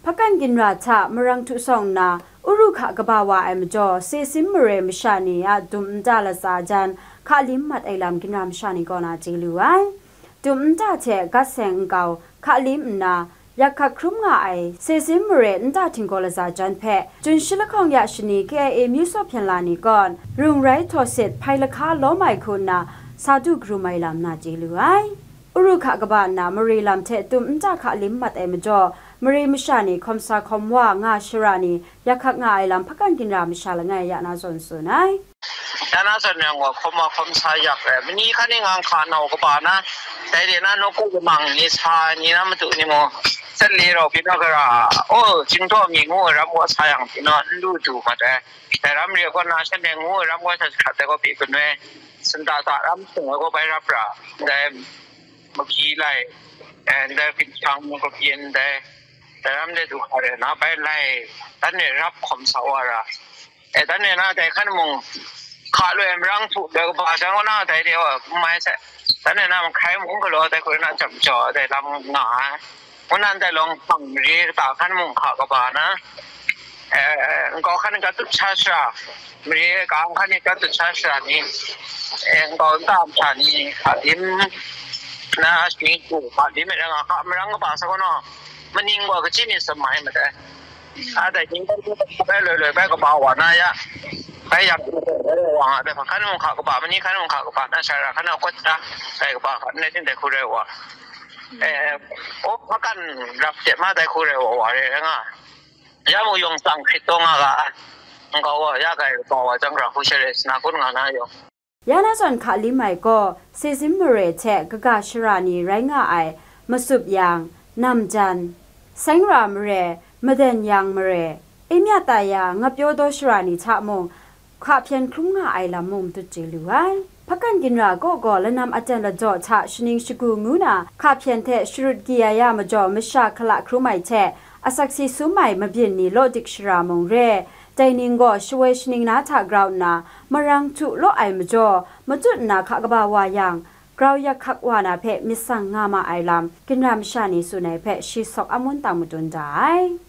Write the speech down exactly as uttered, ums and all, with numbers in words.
Hpakan ginra hta marang htu sawng nna, Uru hka kaba wa ai majaw, Sesim mare masha ni a dum nta latsa jan, hka lim mat ai lam ginra masha ni kaw na chye lu ai. Dum nta hte gat seng nkau hka lim nna, yak hkak hkrum nga ai Sesim mare nta htinggaw latsa jan hpe, Jun shi lahkawng ya shani K I A myu saw hpyen la ni kaw, rung rai htaw sit hpai lahka lawm ai hku nna, sa du karum ai lam na chye lu ai. Uru hka kaba nna mare lam hte dum nta hka lim mat ai majaw, mare masha ni hkawm sa hkawm wa nga shara ni yak hkak nga ai lam hpakan ginra masha langai ya na zawn tsun ai. Ya na zawn yang gaw, hkawm wa hkawm sa yak ai, mani hkan e ngang hka nau kaba na, dai de na nawku kamang ni sa ni na matu ni mung, sat le rau pyi na gara, o, Chyingdaw mi ngu ai ram wa sa yang pyi na n lu du mat ai. Dai ram re kaw na shanhte ngu ai ram wa sa hkrat ai kaw pyi kun ai, sunda sa ram hpung ai kaw bai rap ra, dai mabyi lai, eh, ndai hkinjang mung kabyin ndai, dai ram de du hkra re na bai lai, dan e rap hkawm sa wa ra. E, dan e na dai hkan mung hka loi marang htu loi kaba jang wa na dai de wa, n mai sai. Dan e na mahkai mung galaw dai hku na jam jaw dai lam nga ai. Ngu nan dai lawng hpang mare kata hkan mung hka kaba na, eh, nkau hkan gat tut sha shara, mare ka hkan gat tut sha shara ni, eh, nkau nta masha ni, hka dim na shani hku, hka dim e nga hka marang kaba sa gaw na, maning gaw kaji ni sam mai mat ai. A dai ning bai loi loi bai kaba wa na ya, bai yang bai wa nga dai hkan mung hka kaba, mani hkan mung hka kaba na shara hkan na kawt da, dai kaba hkan na ting dai hku rai wa. Eh, o, hpakan rap hte ma dai hku rai wa wa re nga. Ya mu yawng tsang hkrit taw nga ga ai. Nkau wa ya gai kaba wa jang ra hku share sna kun nga na yawng. Ya na zawn hka lim ai gaw, Sesim mare hte kaga shara ni rai nga ai, Masup yang, Namjan, Sengra mare, Maden yang mare, Imyataya, Ngapyaw daw shara ni hta mung, hka hpyen hkrum nga ai lam mung matut chye lu ai. Hpakan ginra kaw gaw lanam aten lajaw hta shaning shagu ngu na hka hpyen hte sharut kaya ya majaw masha hkala hkrum ai hte asak si sum ai mabyin ni law dik shara mung re, dai ning gaw shawoi shaning na hta grau nna marang htu law ai majaw, matut nna hka kaba wa yang, grau yak hkak wa na hpe myit sang nga ma ai lam, ginra masha ni tsun ai hpe shi sawk amun tang madun da ai.